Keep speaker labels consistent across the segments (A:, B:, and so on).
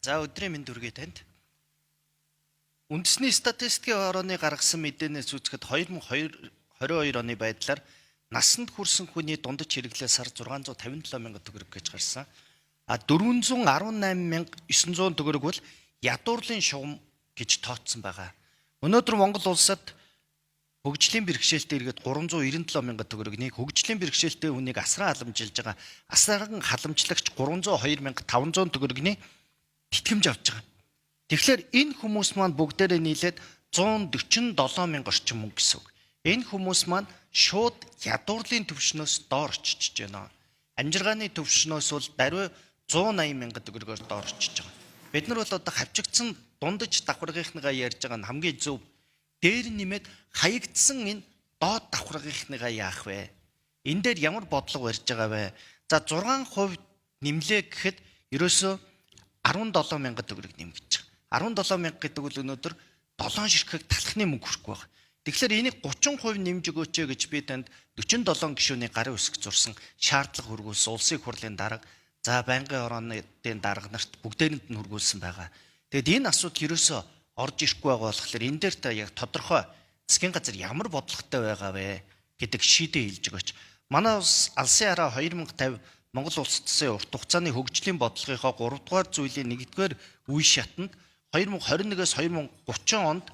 A: За, өдрийн мэнд хүргэе танд. Үндэсний статистикийн хорооны гаргасан мэдээнээс үзэхэд 2022 оны байдлаар насанд хүрсэн хүний дундаж хэрэглээ сар 657 мянган төгрөг гэж гарсан. А 418,900 төгрөг бол ядуурлын шугам гэж тооцсон байгаа. Өнөөдөр Монгол улсад хөгжлийн бэрхшээлтэй иргэд 397 мянган төгрөгнийг, хөгжлийн бэрхшээлтэй хүнийг асран халамжилж байгаа асран халамжлагч 302,500 төгрөгний тэтгэмж авч байгаа. Тэгэхээр энэ хүмүүс маань бүгдээрээ нийлээд 147 мянга орчим мөнгө гэсэн үг. Энэ хүмүүс маань шууд ядуурлын түвшнөөс доор очиж байна. Амжиргааны түвшнөөс бол даруй 180 мянган төгрөгөөр доор очиж байгаа. Бид нар бол одоо хавчигдсан дундаж давхаргийнхныгаа ярьж байгаа нь хамгийн зөв. Дээр нэмээд хаягдсан энэ доод давхаргийнхныгаа яах вэ? Энэ дээр ямар бодлого барьж байгаа вэ? За, 6% нэмлээ гэхэд ерөөсөө 17 мянган төгрөг нэмгэж байгаа. 17 мянга гэдэг бол өнөөдөр 7 ширхэг талхны мөнгө хүрэхгүй байна. Тэгэхээр энийг 30% нэмж өгөөч гэж би танд 47 гишүүний гарын үсэг зурсан шаардлага хүргүүлсэн улсын их хурлын дарга, за, байнгын хорооны дарга нарт бүгдээрэнд нь хүргүүлсэн байгаа. Тэгэд энэ асуудал ерөөсөө орж ирэхгүй байгаа болохоор энэ дээр та яг тодорхой засгийн газар ямар бодлоготой байгаа вэ гэдэг шийдээ хэлж өгөөч. Манай улс алсын хараа 2050 Монгол улс засгийн урт хугацааны хөгжлийн бодлогынхоо 3 дугаар зүйлийн 1-р үе шатанд 2021-ээс 2030 онд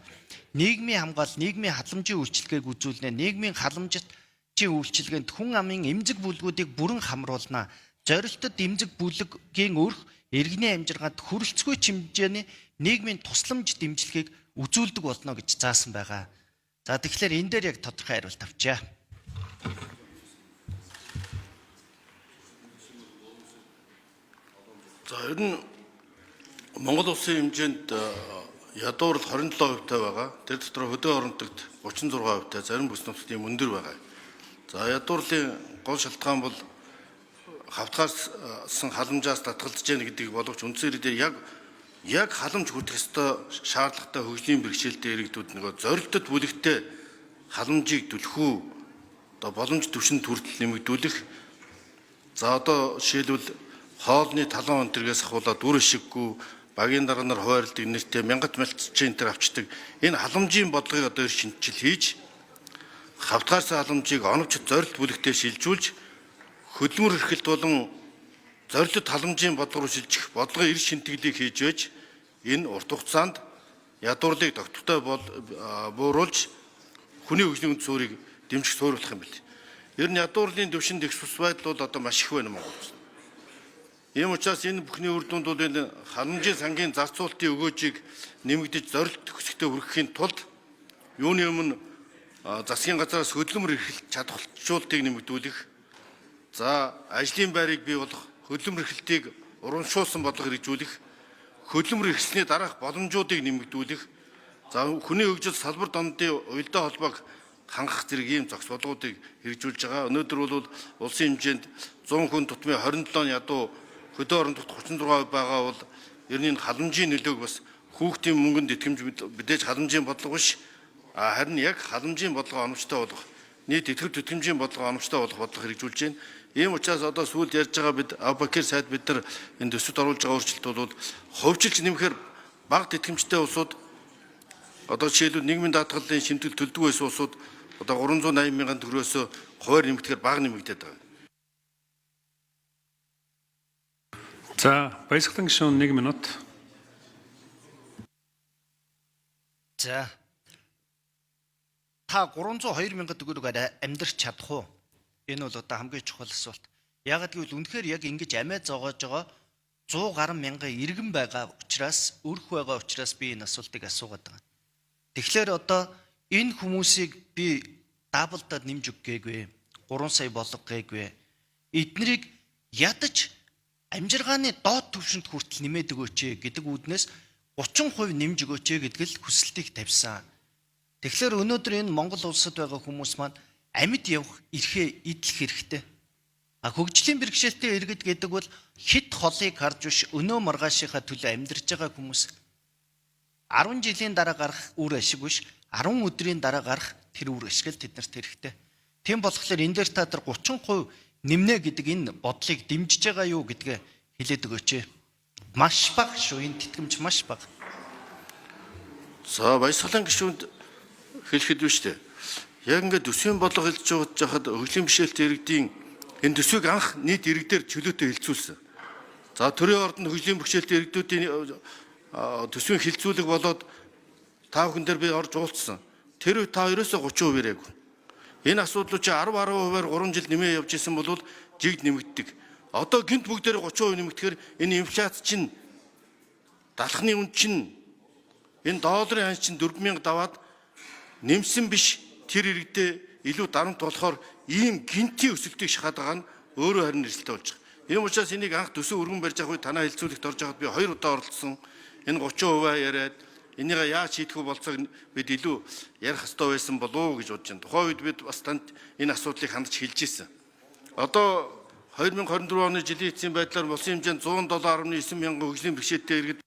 A: нийгмийн хамгаалал, нийгмийн халамжийн үйлчилгээг үзүүлнэ. Нийгмийн халамжийн үйлчилгээнд хүн амын эмзэг бүлгүүдийг бүрэн хамруулна. Зорилтод эмзэг бүлгийн өрх иргэний амжиргаанд хүрэлцгүй хэмжээний нийгмийн тусламж дэмжлэгийг үзүүлдэг болно гэж заасан байгаа. За, тэгэхээр энэ дээр яг тодорхой хариулт авчаа.
B: За, ер нь Монгол улсын хэмжээнд ядуур 27% тай байгаа. Тэр дотор хөдөө орон нутагт 36% тай, зарим бүс нутагт ийм өндөр байгаа. За, ядуурлын гол шалтгаан бол хавтгаарсан халамжаас татгалзаж яах гэдэг боловч үндсэн хэрэг дээр яг халамж хүртэх ёстой шаардлагатай хөгжлийн бэрхшээлтэй иргэдүүд нөгөө зорилтод бүлэгтэй халамжийг түлхүү одоо боломж түвшинд хүртэл нэмэгдүүлэх. За, одоо жишээлбэл хоолны талон өнтергээс ахуулаад үр ашиггүй багийн дарга нар хуваарлдаг нэртэй мянгат мэлцчин энэ төр авчдаг. Энэ халамжийн бодлогыг одоо шинжил хийж, хавтгаарсан халамжийг оновч зорилт бүлэгтээ шилжүүлж, хөдөлмөр эрхэлт болон зорилт халамжийн бодлого руу шилжих бодлогын эрс шинтгэлийг хийж байж энэ урт хугацаанд ядуурлыг тогтвортой бууруулж хүний хөгжлийн үнд суурийг дэмжих суурилах юм бэл. Ер нь ядуурлын түвшинд их сус байдал бол одоо маш их байна Монгол улсад. Ийм учраас энэ бүхний үр дүнд бол энэ халамжийн сангийн зарцуулалтын өгөөжийг нэмэгдэж зорилт хүсэгтээ хүрэхийн тулд юуны өмнө засгийн газраас хөдөлмөр эрхэлт чадварчлуултыг нэмэгдүүлэх, за, ажлын байрыг бий болгох, хөдөлмөр эрхлэлтийг урамшуулсан бодлого хэрэгжүүлэх, хөдөлмөр эрхлсний дараах боломжуудыг нэмэгдүүлэх, за, хүний хөгжил салбар дондын уялдаа холбоог хангах зэрэг ийм зохис бодлогоодыг хэрэгжүүлж байгаа. Өнөөдөр бол улсын хэмжээнд 100 хүн тутмын 27 ядуу, хөдөө орон нутагт 36% байгаа бол ер нь энэ халамжийн нөлөөг бас хүүхдийн мөнгөнд итгэмж мэдээж халамжийн бодлого биш. Харин яг халамжийн бодлого оновчтой болох, нийт итгэв тэтгэмжийн бодлого оновчтой болох бодлого хэрэгжүүлж байна. Ийм учраас одоо сүүлд ярьж байгаа бид Абакир сайд бид нар энэ төсөвт оруулж байгаа өөрчлөлт бол хувьчилж нэмэхээр бага тэтгэмжтэй улсууд, одоо жишээлбэл нийгмийн даатгалын шимтгэл төлдөг байсан улсууд одоо 380 мянган төгрөгөөс хувиар нэмэгдэхээр бага нэмэгдээд байгаа.
C: За, Баясгалан гишүүн 1 минут.
A: За, та 302 мянган төгрөгөөр амьдрч чадах уу? Энэ бол одоо хамгийн чухал асуулт. Яагаад гэвэл үнэхээр яг ингэж амиа зоогоож байгаа 100 гаруй мянган иргэн байгаа учраас, өрх байгаа учраас би энэ асуултыг асуугаад байгаа. Тэгэхээр одоо энэ хүмүүсийг би даблдаад нэмж өг гээгүй. 3 сая болго гээгүй. Эднэрийг ядаж амжиргааны доод түвшинд хүртэл нэмээд өгөөч гэдэг үүднээс 30% нэмж өгөөч гэдэг л хүсэлтийг тавьсан. Тэгэхээр өнөөдөр энэ Монгол улсад байгаа хүмүүс маань амьд явах эрхээ эдлэх хэрэгтэй. А хөгжлийн бэрхшээлтэй иргэд гэдэг бол хит холыг харж биш өнөө маргаашийнхаа төлөө амьдарч байгаа хүмүүс. 10 жилийн дараа гарах үр ашиг биш, 10 өдрийн дараа гарах тэр үр ашиг л тэднэрт хэрэгтэй. Тийм болохоор энэ дээр та нар 30% нэмнэ гэдэг энэ бодлыг дэмжиж байгаа юу гэдгээ хэлээд өгөөч. Маш бага шүү. Энэ тэтгэмж маш бага.
B: За, баясгалан гишүүнд хэлэхэд биш үү? Яг ингээд төсвийн бодлого хэлж байгаа жахад хөгжлийн бэрхшээлтэй иргэдийн энэ төсвийг анх нийт иргэдээр чөлөөтэй хэлцүүлсэн. За, төрийн ордонд хөгжлийн бэрхшээлтэй иргэдүүдийн төсвийн хилцүүлэг болоод та бүхэн дээр би орж уулзсан. Тэр үед та ерөөсөө 30% ирээгүй. Энэ асуудлууд чи 10 10%-аар 3 жил нэмээ явж исэн бол жигд нэмэгддэг. Одоо гинт бүгдээр 30% нэмэгдэхээр энэ инфляц чинь, далхны үн чинь, энэ долларын ханш чинь 4000 даваад нэмсэн биш, тэр иргэдээ илүү дарамт болохоор ийм гинтийн өсөлтийг шахаад байгаа нь өөрөө харин эрсдэлтэй болж байгаа. Ийм учраас энийг анх төсөв өргөн барьж авах үед танаа хэлцүүлэгт орж байхад би хоёр удаа оролцсон. Энэ 30% яриад энийгээ яаж шийдэх вэ болцоог бид илүү ярих ёстой байсан болов уу гэж бодож байна. Тухайн үед бид бас танд энэ асуудлыг хандж хэлж ирсэн. Одоо 2024 оны жилийн эцсийн байдлаар улсын хэмжээнд 107.9 мянган хөгжлийн бэрхшээлтэй иргэд